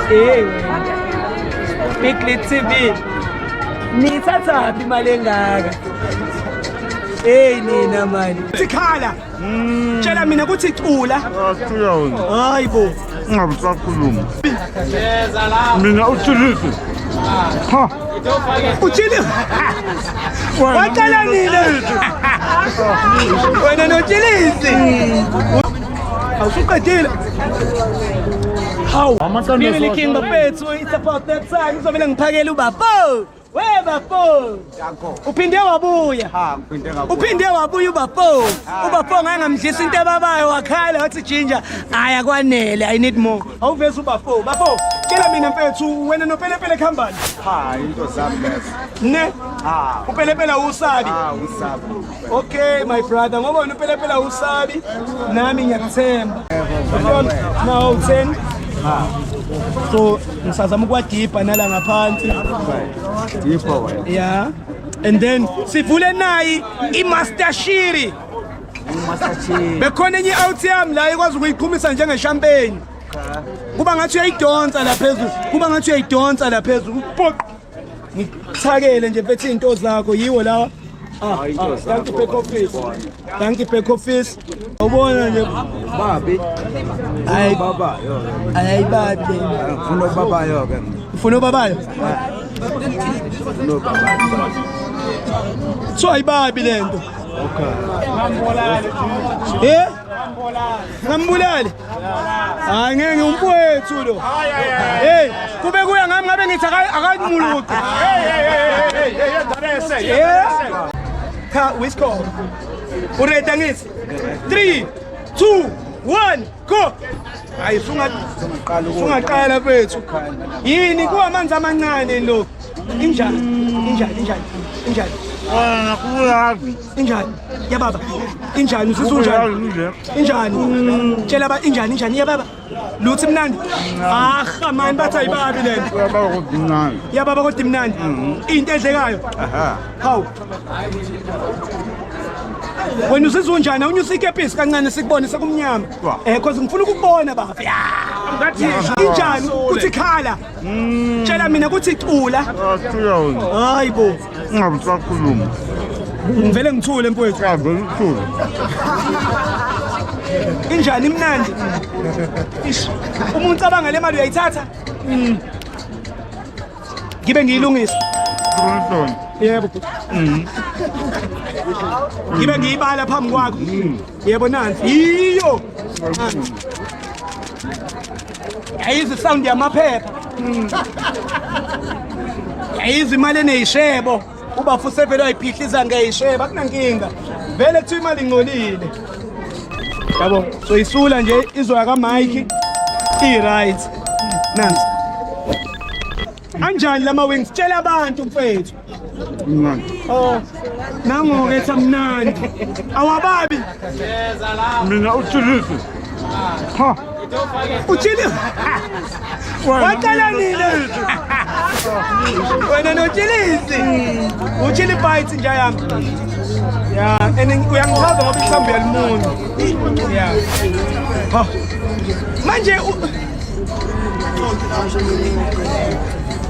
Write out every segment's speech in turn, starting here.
Hey wena. Big Lit TV. Niyithathaphi imali engaka? Hey nina mani. Sikhala. Tshela mina ukuthi cula. Asiya wena. Hayi bo. Ungabe usakhuluma. Mina uthilisi. Ha. Utshili. Waqala nini? Wena notshilisi. Awusuqedile. Hawu. Family King bafethu, it's about that time. Kuzomele ngiphakele ubafo. We bafo. Uphinde wabuya. Uphinde wabuya ubafo. Ubafo ngake ngamdlisa into ebabayo wakhala wathi ginger, aya kwanele, I need more. Awuveze ubafo. Bafo, tshela mina mfethu wena nopelepele khambani. Ha, into zami lezo. Ne? Ha. Upelepele awusabi. Ha, usabi. Okay my brother, ngoba wena upelepele awusabi, nami ngiyakuthemba. Now 10. So ngisazama ukwadibha nala ngaphansi. Dipha wena. Yeah. And then sivule nayi iMaster Shiri. Master Chief. Bekhona enye out yami la ikwazi ukuyiqhumisa njenge-champagne. Kuba ngathi uyayidonsa la phezulu. Kuba ngathi uyayidonsa la phezulu. Poq. Ngikuthakele nje mfethu izinto zakho yiwo lawa. Ah, into ah, thank you zakho. back office. Thank you back office. Ubona nje Babi. hayi Babayo. ayibabi. Ngifuna ubabayo ke. Ufuna ubabayo? Ngifuna ubabayo. Kuthiwa ayibabi lento. Okay. Eh? Ngambulali. Hayi ngeke umfowethu lo. Hey, kube kuya ngami ngabe ngithi akayimuluke. Eh? Cha, Wisco. Uready angithi? 3 2 1 go. Hayi Sungaqala ukudla. sungaqala mfethu. Yini kuwamanzi amancane lo. Injani? Injani? Injani? Injani? Wena kuyazi. Injani? Ya baba. Injani? Usizwa unjani? Nje. Injani? Tshela ba injani injani ya baba. Luthi mnandi. Ah man bathi ayibabi lento. Uyababa kodwa imnandi. Ya baba kodwa imnandi. Into edlekayo. Aha. Hawu. Wena uzizwa unjani? Awunyusa ikepisi kancane sikubone sekumnyama. Wa. Eh cause ngifuna ukukubona baba. Ya. Injani? Kuthi khala. Tshela mina kuthi cula. Asiya wena. Hayi bo. Ungabe usakhuluma. Ngivele ngithule mfowethu. Cha, vele uthule. Injani imnandi? Ish. Uma ucabanga le mali uyayithatha? Ngibe ngiyilungisa. Khuluma. Yebo. Ngibe ngiyibala phambi kwakho. Yebo nansi. Iyo. Yayizwa sound yamaphepha. Yayizwa imali eneyishebo. Uba futhi vele wayiphihliza ngeyishebo akunankinga. Vele kuthiwa imali ingcolile. Yabo, so isula nje izoya ka Mike. I-right. Nansi. Anjani lama wings? Tshela abantu mfethu. Mnandi. Oh, nango-ke ethi amnandi. Awababi. Mina uthilisi. Ha. Utshili. Waqala nini? Wena notshilisi. Utshili bites nje yami. Yeah, and uyangichaza ngoba ithambo yalimunyu. Yeah. Ha. Manje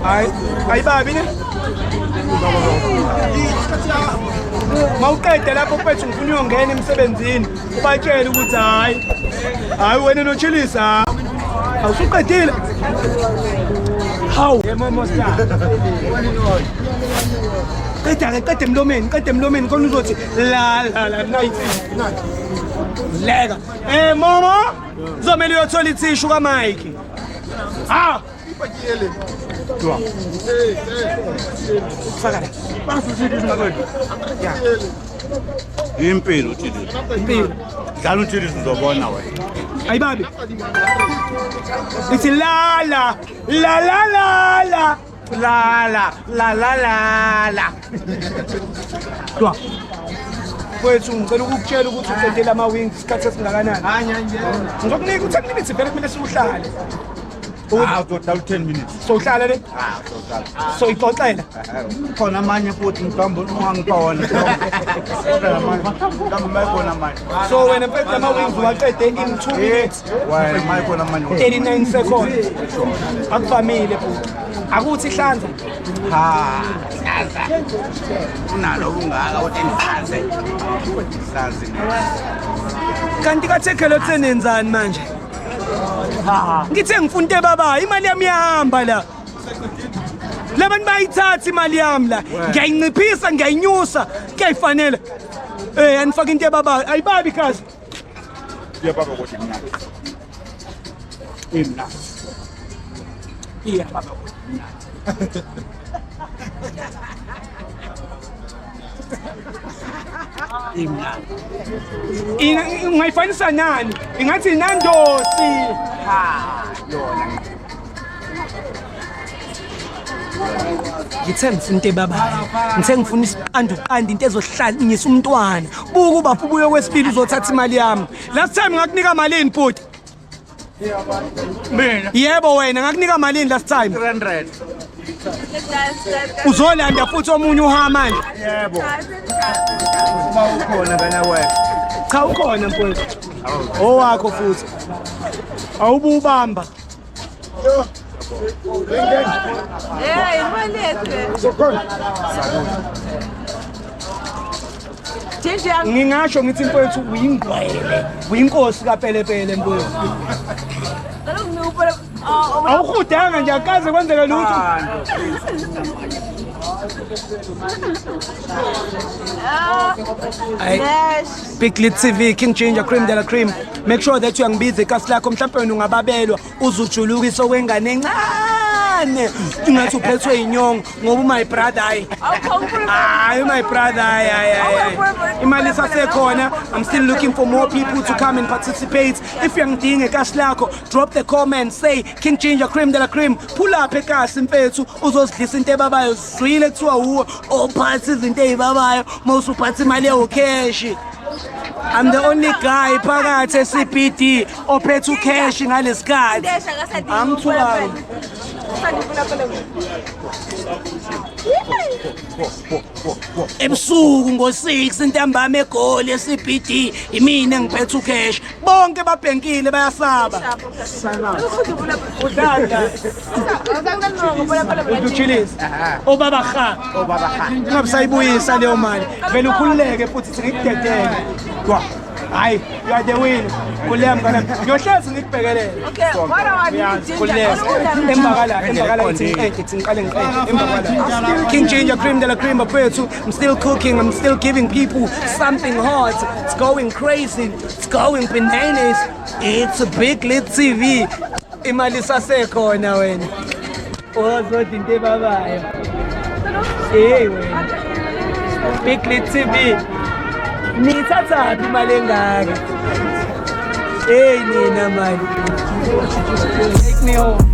Hayi, ayibabi ne? Mawuqede lapho mfethu ngifuna uyongena emsebenzini ubatshele ukuthi hayi hayi wena nochilisa awusuqedile hawu qeda ke qeda emlomeni qeda emlomeni khona uzothi la la la nayi leka eh mama kuzomele uyothola ithishu kaMike ha faka la Impilo uthilisi. Impilo. Dlala uthilisi uzobona wena. Ayibabi. Ithi la la la la la la la la la la la la. Dwa. Mfowethu ngicela ukukutshela ukuthi uqedele ama wings isikhathi esingakanani. Ngizokunika u-10 minutes vele kumele siwuhlale. Ah, uzodlala u-10 minutes. Sohlala le? Ah, uzodlala. Soyixoxela. Khona amanye futhi mhlawumbe ungangipha wona. Mhlawumbe mayikhona amanye. So wena mfethu ama-wings uwaqede in 2 minutes Wena mayikhona amanye. 39 seconds. Akuvamile bhuti. Akuthi hlanza. Ha, hlanza. Unalo ungaka uthi ngihlanze. Hlanze. Kanti kathekelo tsenenzani manje? Ngithe ngifuna into ebabayo, imali yami iyahamba la. Labantu bayithatha imali yami la. Ngiyayinciphisa, ngiyayinyusa, kuyayifanele. Eh, anifake into ebabayo. Ayibabi kazi. Iyababa kodwa imnandi. Imnandi. Iyababa. Imnandi. Ungayifanisa nani? Ingathi Nandosi. Ha, yona. Ngithe ngifuna into ebabayo. Ngithe ngifuna isiqanduqandu into ezohlanyisa umntwana. Buka ubaba ubuye kwesibili uzothatha imali yami. Last time ngakunika malini bhuti? Mina Yebo wena ngakunika malini last time? 300. Uzolanda futhi omunye uha manje. Yebo. Uma ukhona wena wena. Cha ukhona mfowethu. Owakho futhi. Awububamba. Hey, imali yethu. Ginger, Ngingasho ngithi mfowethu uyingcwele. Uyinkosi kapelepele mfowethu. kaloku ngiwubona oh, Awuhudanga nje akaze kwenzeke lutho. Hayi. Nash. Big Lit TV, King Ginger, Cream de la Cream. Make sure that uyangibiza ikasi lakho mhlawumbe wena ungababelwa uzujulukisa okwengane encane. Ungathi uphethwe inyongo ngoba my brother hayi. Hayi my brother hayi hayi hayi. Imali isasekhona. I'm still looking for more people to come and participate. If uyangidinga ikasi lakho, drop the comment say King Ginger, Cream de la Cream. Pull up ekasi mfethu uzozidlisa into ebabayo. Zwile kuthiwa uwe ophatha izinto ezibabayo mawusuphatha imali ewu-cash. I'm the only guy phakathi e-CBD ophethe ucash ngalesikhathi. Nash akasadingi. Angithukanga. Ebusuku ngo-6 ntambama eGoli e-CBD imina engiphethe ucash. Bonke babhenkile bayasaba. Udlala. Uduchilisi. Obaba ha. Obaba ha. Ungabe sayibuyisa leyo mali. Vele ukhululeke futhi singikudedele. Dwa. Hayi, you are the winner. Khululeka mngane. Ngiyohlezi ngikubhekelele. Okay, what do I need, Ginger? Khululeka. Embakala, embakala ithi ngiqede, ithi ngiqale ngiqede. Embakala. King Ginger, Cream de la Cream bafethu. I'm still cooking, I'm still giving people something hot. It's going crazy. It's going bananas. It's a Big Lit TV. Imali isasekhona wena. Ozodwa into ebabayo. Hey wena. Big Lit TV. Niyithathaphi imali engaka? Hey nina mani. Take me home.